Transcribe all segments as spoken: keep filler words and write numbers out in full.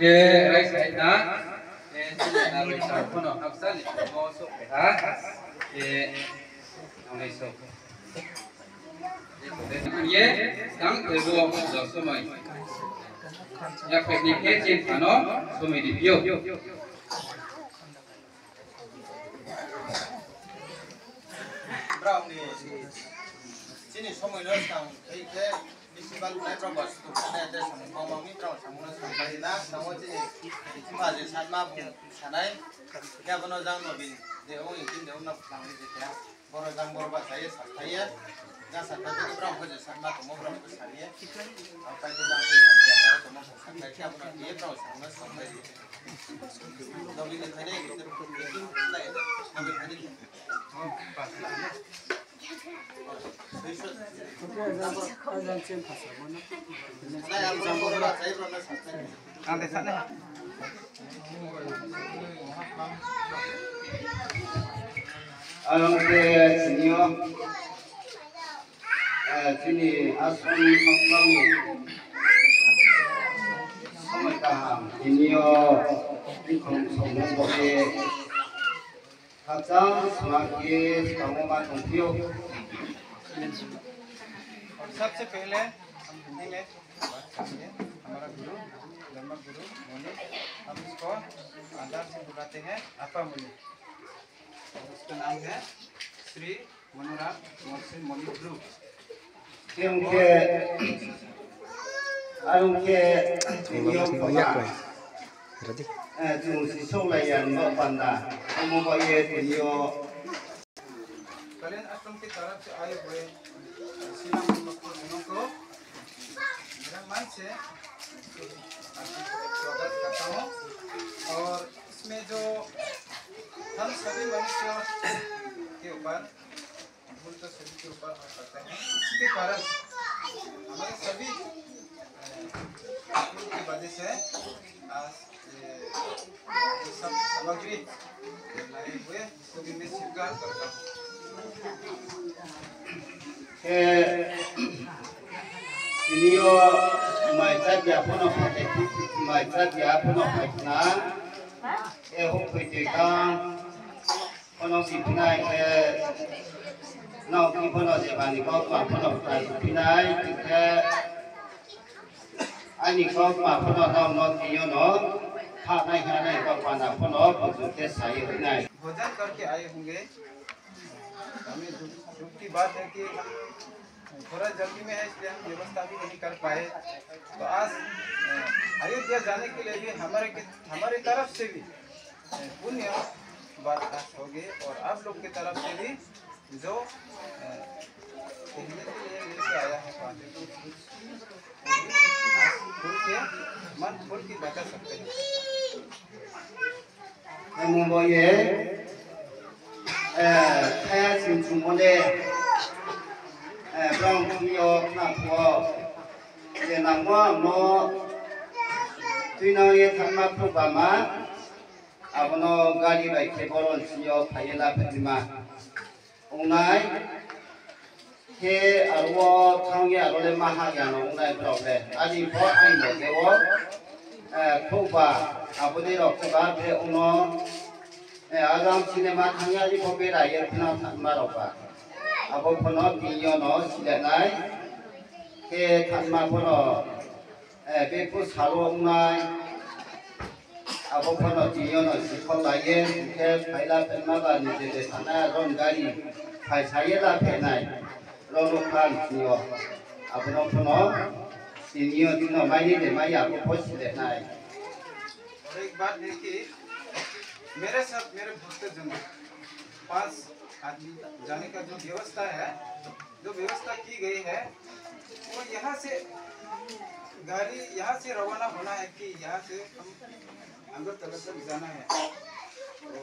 Khe raisa na, khe chini na raisa phono haksa ni thani souhphai ha, khe nang lai souh. Ye, skang tebo jo somoi. Yaphai ni khe chini thano somoi ri phi ou. Brao ni chini somoi no skang khe khe bisi bal nai brao ba sutu khe nai te samung bang bang ni brao samung no samung bai na, skang wo chini thima je satma bung sanai, khe abo no jang no bin de ong, in tin de ong no phang ni je khe. Boro jang boro bahcha ye sakhlai ye. Jang sakhlai tei brao pho je sakma tongmo brao pho sa ye. Ang pai khe jang pho sakhlai ya, aro tongmo pho sakhlai khe abo no khe ye brao sakma sakhlai ye. Logi ni khainai khe tei logi khainai. Nai abo no boro bahcha ye brao no sakhlai. Ang de sa nai. Ang khe chini yo, eh, chini asam ni somoi kaham, chini yo, ikhong somoi bo khe, khakchang sma khe, skang wo ma tongphi ou. सबसे पहले हम हिंदी में बात करेंगे। हमारा गुरु, धर्म गुरु मुनि, हम इसको आदर से बुलाते हैं आपा मुनि। और उसका नाम है श्री मनोराम मोहन सिंह मुनि गुरु। Khe ong khe, arong khe, tini yo phola. Eh, chung si souhlai ya ni bo panda. Omo bai ye tini yo Kalyan आश्रम की तरफ से आए हुए श्री राम भक्त जनों को मेरा मन से हार्दिक स्वागत करता हूँ। और इसमें जो हम सभी मनुष्यों के ऊपर भूल तो सभी के ऊपर हो सकता है, इसके कारण हमारे सभी, अ, भूल की वजह से आज ये सब सामग्री लाए हुए इसको भी मैं स्वीकार करता हूँ। Khe, tini yo mai chá ya phono phai, mai chá ya phono phai khna, e houh phai tui kha, phono si phinai khe, nrao ni phono je bani kautma phono phai phinai, khe, Aini kautma phono nrao no tini yo no, khanai hanai kautma no phono buzu khe sa ye hoih nai. भोजन करके आए होंगे। हमें दुख, दुख की बात है कि हम थोड़ा जल्दी में है, इसलिए हम व्यवस्था भी नहीं कर पाए। तो आज, अ, अयोध्या जाने के लिए भी हमारे के, हमारी तरफ से भी, अ, पुण्य बात आज होगी और आप लोग की तरफ से भी जो, अ, पहले से ये लेके आया है पांच, तो आज खुल के, मन खोल के बता सकते हैं। Amo bo ye, eh, thaya sing sungmo le, eh, brao thing yo khna phuh wo, je nangmo ang no tuinang ye thanngma phuh ba ma, abo no gari bai khe boron sing yo phai ye la phaima. Ongnai, khe aro wo thanng ye aro le maha ya no ongnai brao le. Ani pho aini loge wo, eh, khrouhba, abo dei rao kheba khe ong no, eh, ajang cinema thanng ye ani pho bera ye khna thanngma rao ba. Abo pho no tini yo no sile nai, khe thanngma pho no, eh, bephuh sal wo ongnai, abo pho no tini yo no sikhol lai ye, hing khe phai la phaima ba ni je je sanai ron gari phaisa ye la phainai, ron no khan tini yo. Abo no pho no tini yo tini yo mai ni de mai ya, abo pho sile nai. और एक बात है कि मेरे साथ मेरे भक्तजन पांच आदमी जाने का जो व्यवस्था है, जो व्यवस्था की गई है, वो यहाँ से गाड़ी यहाँ से रवाना होना है कि यहाँ से हम अगरतला तक जाना है, तो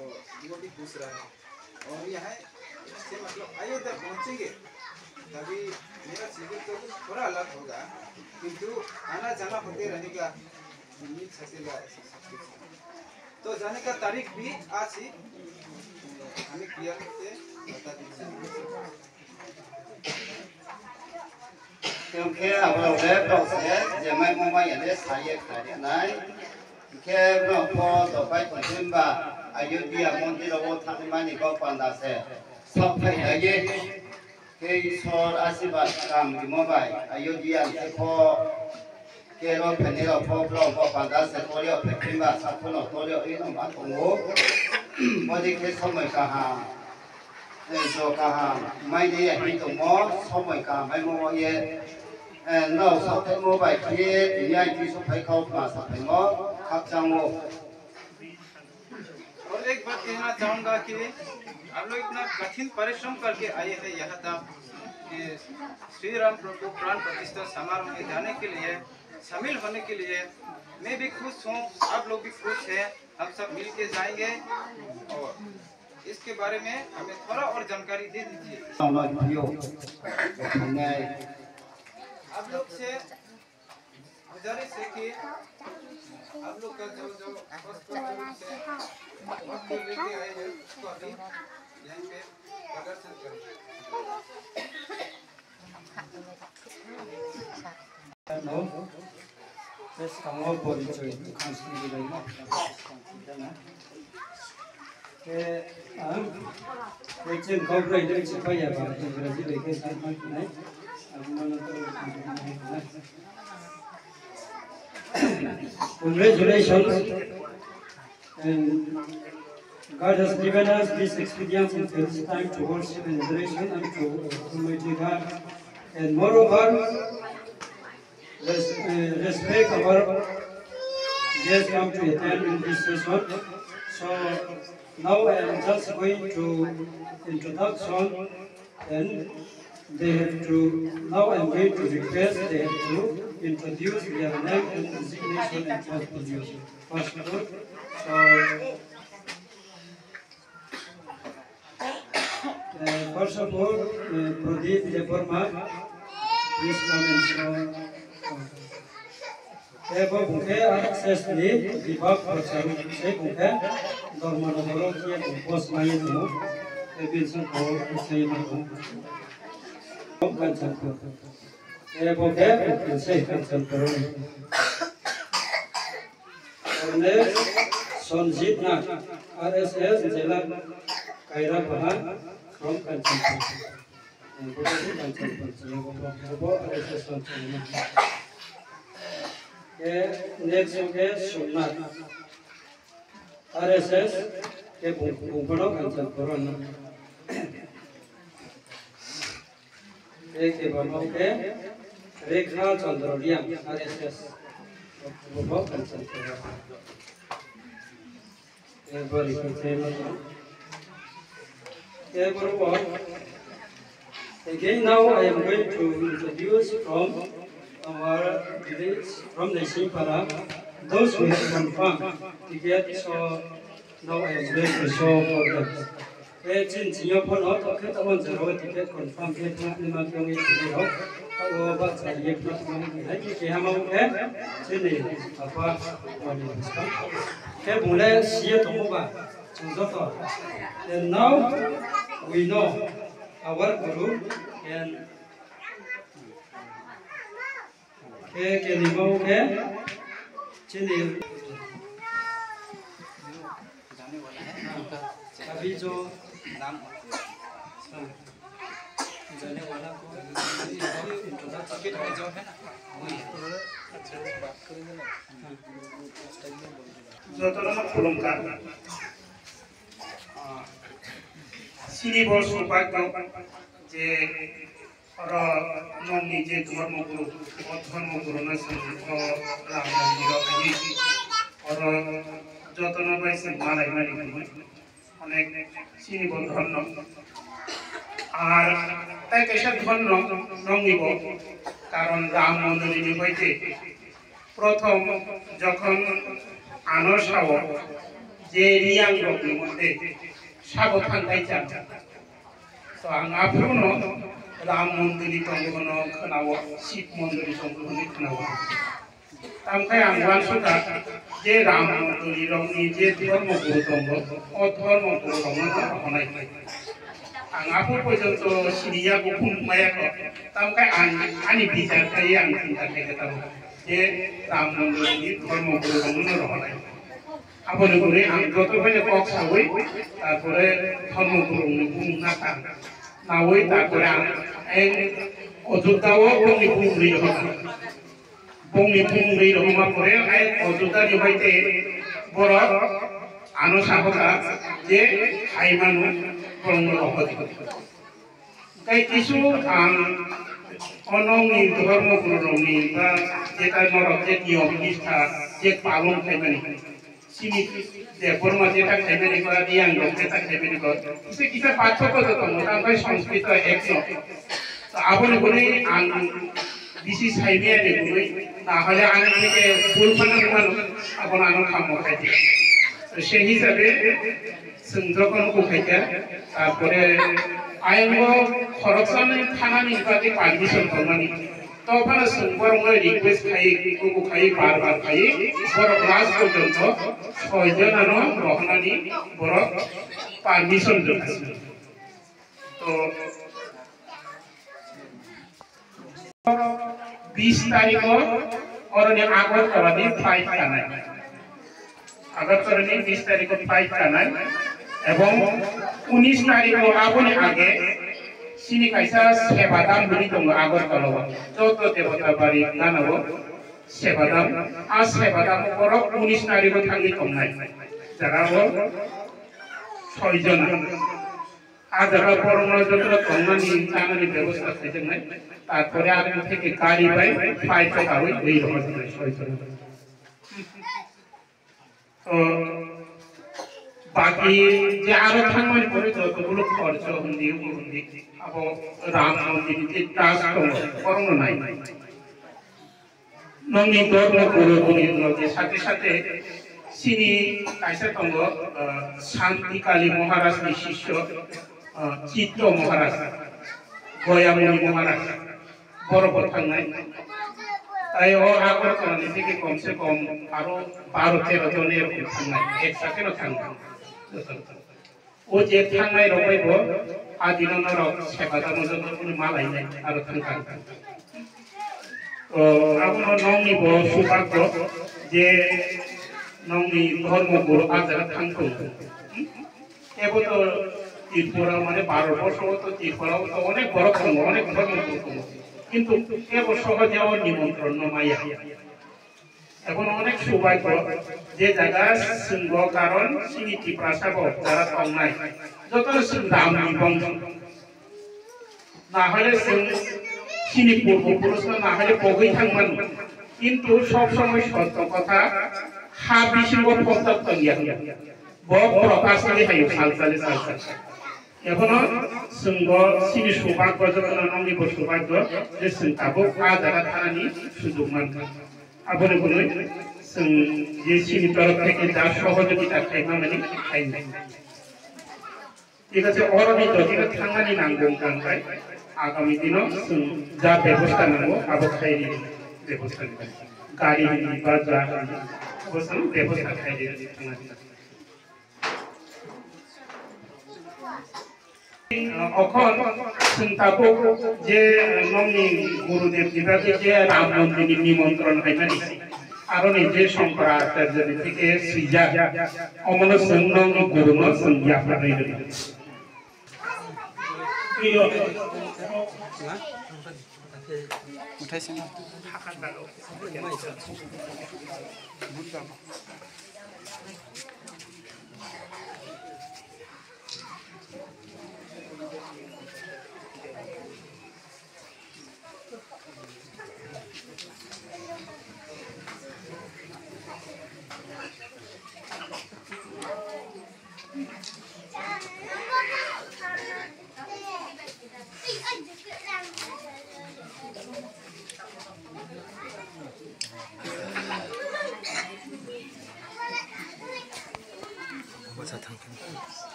वो भी पूछ रहा है। और यहाँ से मतलब अयोध्या पहुँचेंगे, तभी मेरा शेड्यूल तो थोड़ा अलग होगा, किंतु आना जाना होते रहेगा। तो जाने का तारीख भी आज ही हमें क्लियर करके बता दीजिए। Khe abo rao le brao se je maimo mai ya le sa ye khnari nai. Khe brao pho dophai tongphi himba Ayodhya mondir wo thanngmani bo panda se saohphai nai ye. Khe Isor asirbad kam rimo bai Ayodhya ni khe pho khe ro phainai rao pho brao bo panda se tori yo phaiphi himba sakhouh no tori yo ino ma tong ou. Bodei khe somoi kaham, jo kaham mai nai ya hing tongmo, somoi kaham maimo wo ye, nrao saohthaimo bai khe tini aini thing souhphai kau ma saphaimo khakchang ou. और एक बात कहना चाहूंगा कि आप लोग इतना कठिन परिश्रम करके आए हैं यहाँ तक, कि श्री राम प्रभु प्राण प्रतिष्ठा समारोह में जाने के लिए, शामिल होने के लिए। मैं भी खुश हूँ, आप लोग भी खुश हैं। हम सब मिल के जाएंगे और इसके बारे में हमें थोड़ा और जानकारी दे दीजिए। Tongno video nai. आप लोग से गुजारिश है कि आप लोग का जो, जो वस्त्र से, वस्त्र लेके आए हैं, उसको अभी यहीं पे प्रदर्शन करें। Hello. Yes, ang o porichoi khang sini bai ma. Khe, ang, khe chini kau brai dei se pai ya ba, Ingraji bai khe sa ma nai. Ang mano to, congratulations. And God has given us this experience and this time to worship and adoration unto Almighty God. And moreover, Res-, uh, respect our guests come to attend in this session. So now I am just going to introduction, and they have to, now I am going to request they have to introduce their name and designation and portfolios. First of all, so, Uh, first of all, uh, Pradip Debbarma, please come and show. Ebo bung khe R S S ni Bibak Prachar se bung khe Dharmanagar wo khe bung post mai ye tong ou. Bini song khe post mai ye tong ou. Kanchanpur. Ebo khe bung khe se Kanchanpur ni. Next, Sanjit Nath, R S S Jela Kairapaha from Kanchanpur. Bo Kanchanpur, bo R S S Kanchanpur. Khe next khe Somnath, R S S, khe bung, bung pho no Kanchanpur no. Khe khe bo no khe Rekha Chandra Reang, R S S. Bo bo Kanchanpur. Khe bo Rekha Chandra. Khe bo bo. Again, now I am going to introduce from our village, from Naisingpara, those who have confirmed ticket, so now I am going to show for them. Khe chini chini yo pho no, to khe tamo jora wo ticket confirm khe thanngnaima khe ong ye tongnai rao. Abo bahcha ye phnuh tongmo ni hai khe keha ma ong khe chini apa mani bwskang. Khe bung le si ye tongmo ba, chung joto. And now we know our Guru and Khe, khe ni bo khe chini अभी जो नाम जाने वाला को introduction जो है ना, वही है। Joto no khulumkha. Chini bo sobhagyo je oro nongni je dhormo guru, o dhormo guru no chwng o Ram Mondir o phaiwi oro joto no bai chwng malai mani hwnwi onek chini bo dhormo. Ar tai kaisa dhormo nongni bo karon Ram Mondir ni bai je Prothom jokhon ano sao je Reang rokni moddhe sabo thangthai chang. To ang aphuru no Ram mondoli tongbo no khwnao, Shiv mondoli tongbo hwnwi khwnao. Tamkhe ang uansukha je Ram mondoli rokni je dhormo guru tongo, o dhormo guru rokno no honai. Ang aphuru porjonto siniya, buphung maya kho. Tamkhe ang ani bichar khai ang chinta khai khe tamo. Je Ram mondoli ni dhormo guru rokno no rohorlai. Abo ni bwrwi ang joto bai no kok sawi, tarpore Dharmoguru ni bumung nata nawi, tarpore ang, ang Ajodhya o bongni bumung ri rohor. Bongni bumung ri rohorma pore, ang Ajodhya ni bai te borok ano sahoka je hai manu borok no rohor. Tei kisu ang o nongni Dharmoguru rokni ba jeta norok je niyom nistha je palon khaimani, chini Debbarma jeta khaimani ba Reang rok jeta khaimani ba kisa kisa parthokko to tongo, tambai Sanskrito ekno. To aboni bwrwi ang bisi saimaya ni bwrwi, na hole ani theke bul phano mano, abono ano khammo khai di. To se hisabe chwng jokhon kukhai kha, tarpore ayang o khoroksa ni thana ni bagwi permission tongmani. To phano chwng borok no request khai, kuku khai, bar bar khai, borok last porjonto soi jona no rohornani borok permission rwkha. To bis tarikh o oroni Agartala ni flight kanai. Agartala ni bis tarikh o flight kanai. Ebong unis tarikh o aboni age chini kaisa Sebadam hwnwi tongo Agartala o. Joto Debota bari gana o Sebadam. A Sebadam o borok unis tarikh o thangwi tongnai. Jaga o soi jona. A jaga borok no joto no tongnani, chanani bebosta khaijaknai. Tarpore aro theke gari bai flight o karwi wi rohor jwnai soi jona. To baki je aro thangmani pore joto gulo khorcho hwndi, ubo hwndi, abo Ram Mondir ni je trust tongo, borok no nai. Nongni Dharmoguru boni loge sate sate chini kaisa tongo, ah, Santi Kali Maharaj ni sisyo, ah, Chitto Maharaj, Goyamuni Maharaj, borok bo thangnai. Tai o Agartala ni theke kom se kom aro baro tero jon erokom thangnai, ek sate no thangnai. O je thangnai rok bai bo, a dino norok Sebadam o joto no malainai, aro thangkha. O, abono nongni bo subhagyo je nongni Dharmoguru a jaga thangthung. Ebo to Tripura, mane Bharat borso o to Tripura o to onek borok tongo, onek Dharmoguru tongo. Kintu ebo sohoje o nimontron no maya. Ebono onek subhagyo, je jaga chwng bo karon chini Tiprasa bo jara tongnai, joto no chwng Ram ni bongso. Na hole chwng chini purbo purush no na hole pogwi thangmano. Kintu sob somoi sotto kotha ha bisingo phobjak tongya. Bo prokash ni hayo salsale salsal. Ebono chwng bo chini subhagyo, jotono nongni bo subhagyo, je chwng tabuk a jaga thanani sujug mankha. Aboni bwrwi chwng je chini torof theke ja sohojogita khaima mani khainai. Thik ache, oroni jodi no thangnani nangkuk tangkha, agami dino chwng ja bebosta nango, abo khairi bebosta ni. Gari ni ba ja, bo chwng bebosta khairi thangnani. Okhon chwng tabuk je nongni Gurudev ni bagwi je Ram Mondir ni nimontron haimani, aroni je Shankaracharya ni theke swijak, omono chwng nongni Guru no chwng yapharwi rwdi.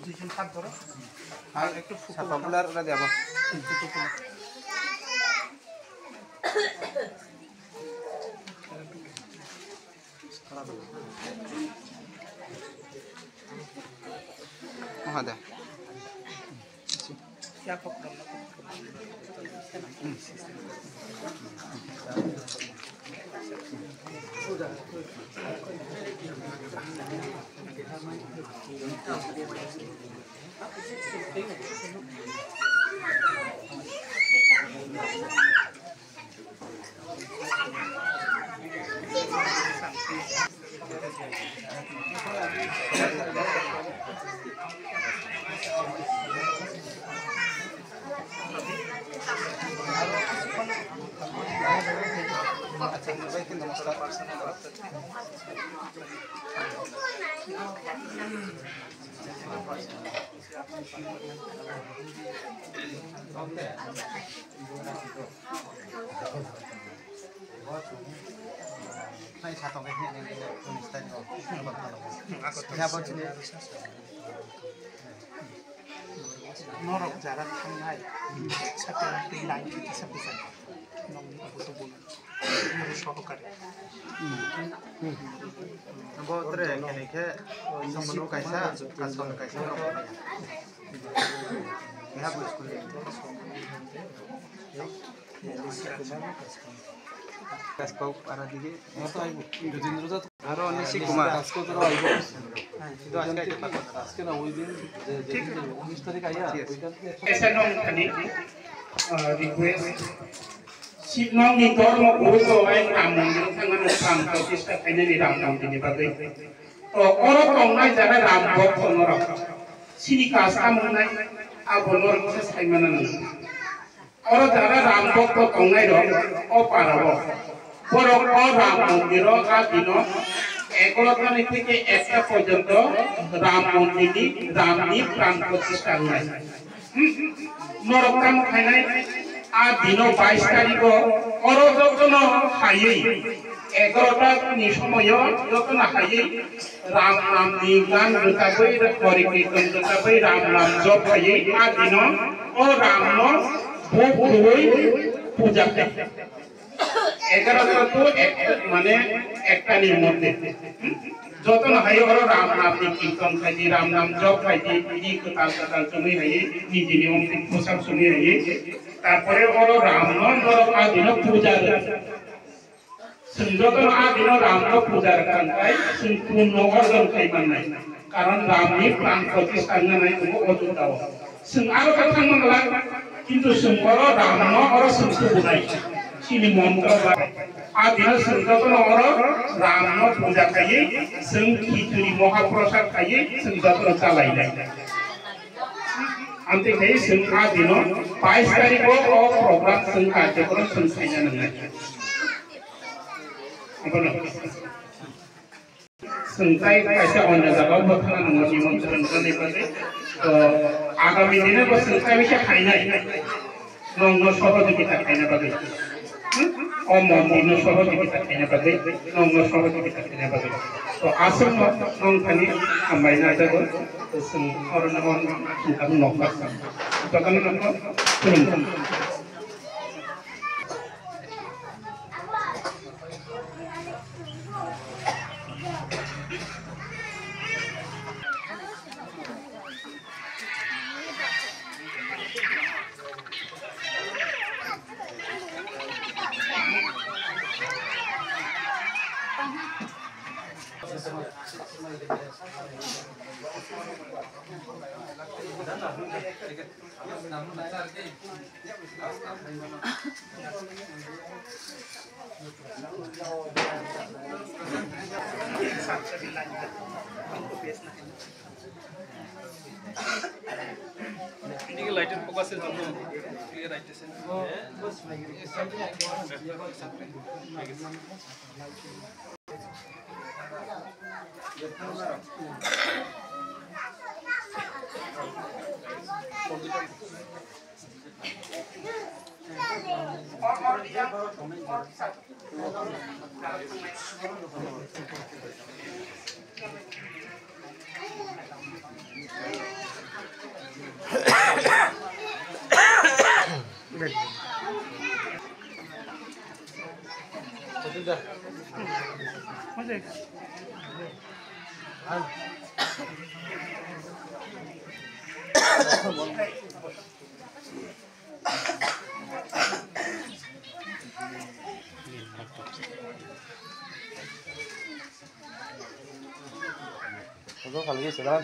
দুইজন হাত ধরো। আর একটু ফুটো সাপা গুলার ওরা দেবো। ফুটো গুলো। Hade. Norok jara thangnai, sate twi line khe kisa bwsai. Nokni abo to bo. Noro sohokari. Bo tre khe ni khe, somono kaisa, kason kaisa. Keha bo school ni. Kaskau para digi. Aro Nisi Kumar. Esa nong khani, ah, request. Sibnong ni dormo guru ko ai Ram mondir thangna no pran protista khainani Ram mondir ni bagwi. To oro tongnai jara Ram bhokto norok. Sini kaskam wngnai, abo norok se saimana nang. Oro jara Ram bhokto tongnai rok o para o. Borok o Ram mondir o a dino egarota ni theke ekta porjonto Ram mondir ni Ram ni pran protista wngnai. Hmm? Norok tamo khainai a dino bais tarik o oro jotono haiwi egarota ni somoy o jotono haiwi Ram Nam ni gan rwchabwi, hori kirton rwchabwi, Ram Nam jop khaiwi, a dino o Ram no buk rwui puja khai. Egarota to ek, mane ekta ni moddhe. Jotono hai oro Ram Nam ni kirton khaidi, Ram Nam jop khaidi, di kwtal kwtal chumui hai, nijini omti poshak chumui hai. Tarpore oro Ram no norok a dino puja rw. Chwng jotono a dino Ram no puja rwkha hwnkhe chwng punno orjon khai mannai. Karon Ram ni pran protista wngna nai tongo o juda o. Chwng aro khe thangma glak, kintu chwng oro Ram no oro chwng tubunai. Chini montro bai. A dino chwng jotono oro Ram no puja khaiwi, chwng khichuri mohaprasad khaiwi, chwng jotono chalainai. Amtwi khai chwng a dino bais tarikh o o program chwng karjokrom chwng khaina nangnai. Abono. Chwng tai kaisa onyo jaga o bo thangna nango nimon chwng nani bagwi. To agami dine bo chwng tai bisa khainai. Nongno sohojogita khaina bagwi. Hmm? O mondir no sohojogita khaina bagwi. Nongno sohojogita khaina bagwi. To aswkno nong thani hambai na jago. Chwng oro no on thangkha nok baksa. Jotono nokno khulumkha. এদিকে লাইটের ফোকাসের জন্য ক্লিয়ার আইতেছে না। Bo phalai se na.